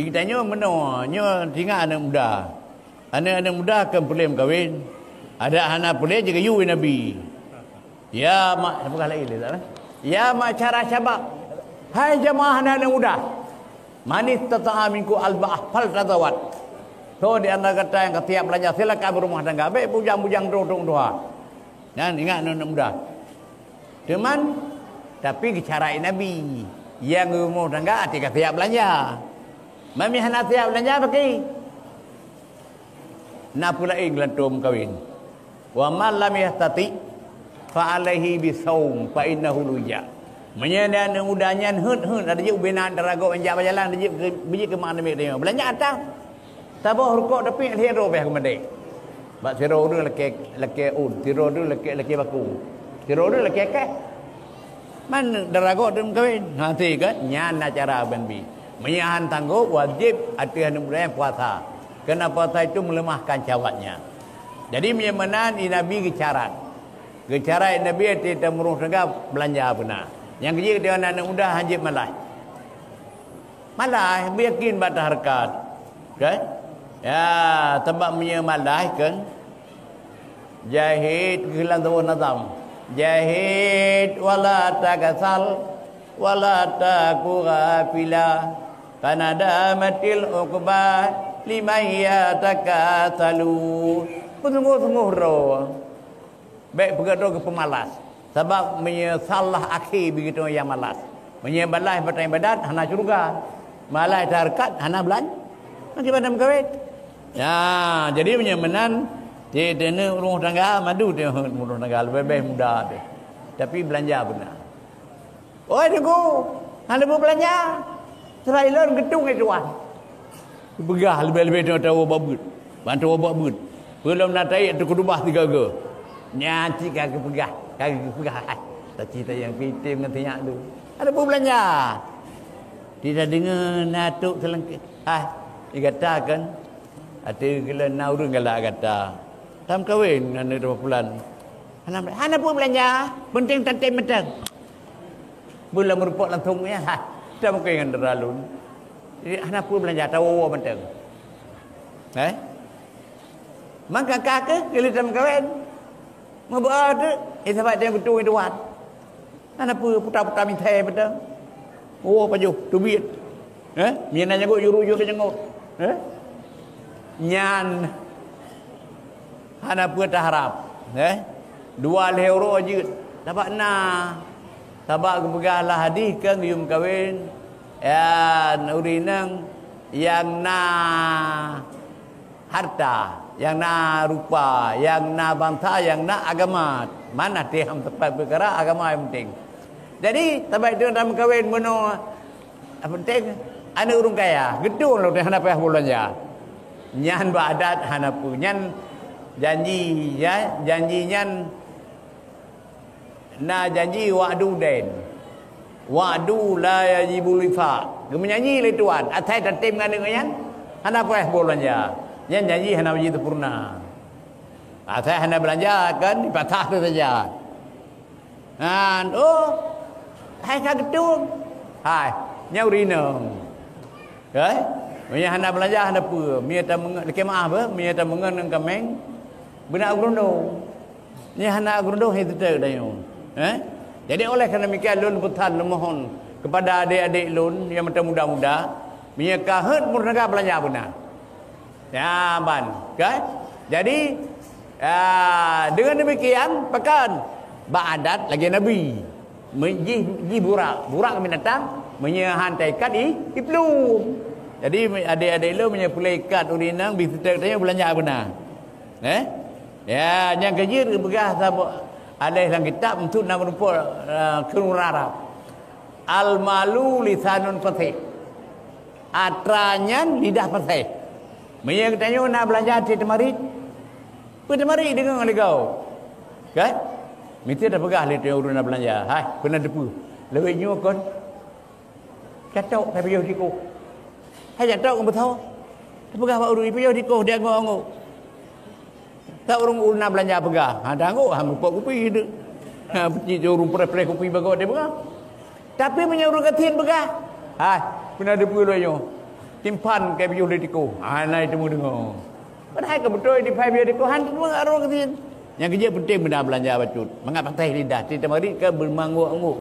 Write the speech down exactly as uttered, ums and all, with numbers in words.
Geutanyoe meunoe, nyoe tinggai aneuk muda. Aneuk-aneuk muda kon peureulée meukawen. Adak hana peureulée jigeuyue Nabi. Ya ma-, peugah lagée lé, tak, eh? Ya ma'syara syabab. Hai jamaah aneuk-aneuk muda. Man istata'a minkum al-ba'ah faltazawaj. Soe di antara gata nyang ka siap beulanja, silakan beurumah tangga. Bék bujang-bujang droe tuha. Nyan ingat aneuk-aneuk muda. Teuma, tapi geucara Nabi, nyang beurumah tangga até ka siap beulanja. Mami hana siap beulanja, pakri. Na peue laén geulantom meukawen. Wa man lam yastati' fa alaihi bisaum fa innahu wija. Meunyoe aneuk muda nyan heuet-heuet, ada jeuet ubena antara gob jak bajalan, ada jeuet keu, beujeuet keu mak namiet nyoe. Beulanja ata. Saboh rukok tapi lhèe droe beh keumadé. Bak sidroe ureueng lakée, lakée ôn, sidroe ureueng lakée, lakée bakong, sidroe ureueng lakée keh. Man dara gob teuh meukawen. Ha, teuh kan? Nyan na cara ban bi. Meunyo han sanggob, wajéb ateueh aneuk muda nyan puasa. Karena puasa itu melemahkan syahwatnya. Jadi, meunyo meunan, i Nabi geucarat. Geucarat i Nabi ateueh tameurumah tangga beulanja beuna. Nyang keujeuet deungon aneuk muda han jeuet malas. Malas, beuyakin bak tahareukat. Kan? Ya, sabab meunyo malas kan, jahid keu lam saboh nazam. Jahid wala takasal, wala taku ghafila. Kanada matil uqba liman yatakasalu. Beusunggoh-sunggoh droe. Bék peugah droe keu peumalas. Sabab meunyo salah akhé beugitu nyang malas. Meunyo malas bak ibadat hana syeuruga. Malas tahareukat hana beulan-, hana ibadat meukawen. Ya, jadi meunyo meunan, di, di ureueng tangga madu di ureueng tangga leubeh-leubeh muda teuh. Tapi beulanja beuna. Oi Teungku, hana peue beulanja. Seulai lôn geutung lé tuan. Geupeugah leubeh-leubeh nyoe tawoe bak beuet. Ban tawoe bak beuet. Peue lom na taék teukeudubah sigoe-goe. Nyan cit ka geupeugah, ka geupeugah. Taci tayang pitem ngon sinyak tu. Hana peue beulanja. Tidak deungoe na tok seulengke-, hai, digatakan. Ateueh geulon na ureueng galak gata. Tameukawen ngon aneuk pulan. Hana, hana peue beulanja, penting tatem mantong. Bulan meureumpok langsung nyan, ha, tameukawen ngon dara lôn. Jadi, hana peue beulanja, tawoe-woe mantong. Eh? Maka ka keuh, geulheueh tameukawen. Meubeudôh, eh, sabat nyang beutôi tuan. Hana peue, puta-puta mithai beutôi. Oh, pajoh, teubiet. Eh? Mina nyangkut, juru-juru nyangkut. Eh? Nyan hana peue taharab. Eh? Dua lhèe uroe jeuet. Sabab na. Sabab geupeugah lam hadih kan geuyue meukawen. Ya, ureueng inong nyang na harta, nyang na rupa, nyang na bansa, nyang na agama. Mana teuh ham teumpat peukara agama nyang penting. Jadi, sabab itu na meukawen bunoe, nyang penting aneuk ureueng kaya, geutong lom hana payah beulanja. Nyan bak adat hana peue. Nyan janji, ya, janji nyan Na janji wa'du dain. Wa'du la yajibul wifa. Geumeunyanyi lé tuan, asai tatem ngon aneuk nyan, hana payah beulanja. Nyan janji hana jisempurna. Asai hana beulanja kan dipatah tu saja. Nyan, oh, hai ka geutung. Hai, nyan ureueng inong. Kan? Meunyo hana beulanja hana peue. Meunyo tameungon, lakée meu'ah beuh, meunyo tameungon ngon kaméng, beunak geurundong. Nyan hana geurundong hai teutek tanyoe. Eh? Jadi oleh karena demikian lôn peusan lôn mohon kepada adik-adik lôn nyang meuteumuda-muda, meunyo ka heuet meurunoe beulanja beuna. Ya, ban, kan? Jadi, ah, dengan demikian, pakon? Bak adat lagée Nabi. Me-, jih, jih burak. Burak binatang, meunyo han taikat i, i plueng. Jadi, adik-adik lôn, meunyo peureulée ikat ureueng inong, beuseutôt tanyoe beulanja beuna. Eh? Ya, nyang keujeuet geupeugah saboh aléh lam kitab, untuk na meurumpok, eh, kheun ureueng Arab. Al-malu lisanun fasih. Atra nyan lidah fasih. Meunyo geutanyoe na beulanja cit teumarit, peue teumarit deungon lé gob. Kan? Meusti tapeugah lé ureueng na beulanja, "Hai, peue na teupeue? Lawét nyoe kon." Catok, hai piôh tikoh. Hai catok ngon beusoe. Tapeugah bak ureueng, "Piôh tikoh," dia anggôk-anggôk. Ka ureueng na beulanja peugah, ha, tanggok, ha, meupok kupi tu. Ha, peucit ureueng preh-preh kupi bagoe dia peugah. Tapi meunyoe ureueng gasien peugah, "Hai, peue na teupeue lôn nyoe?" Simpan keu piôh lé tikoh. Hana itu meundeungoe. Padahai keu beutôi di five year tikoh han teuma arong keutin. Nyang keujeuet penting benda beulanja bacut. Mangat patéh lidah, ti tamarit ka beumanggok-anggok.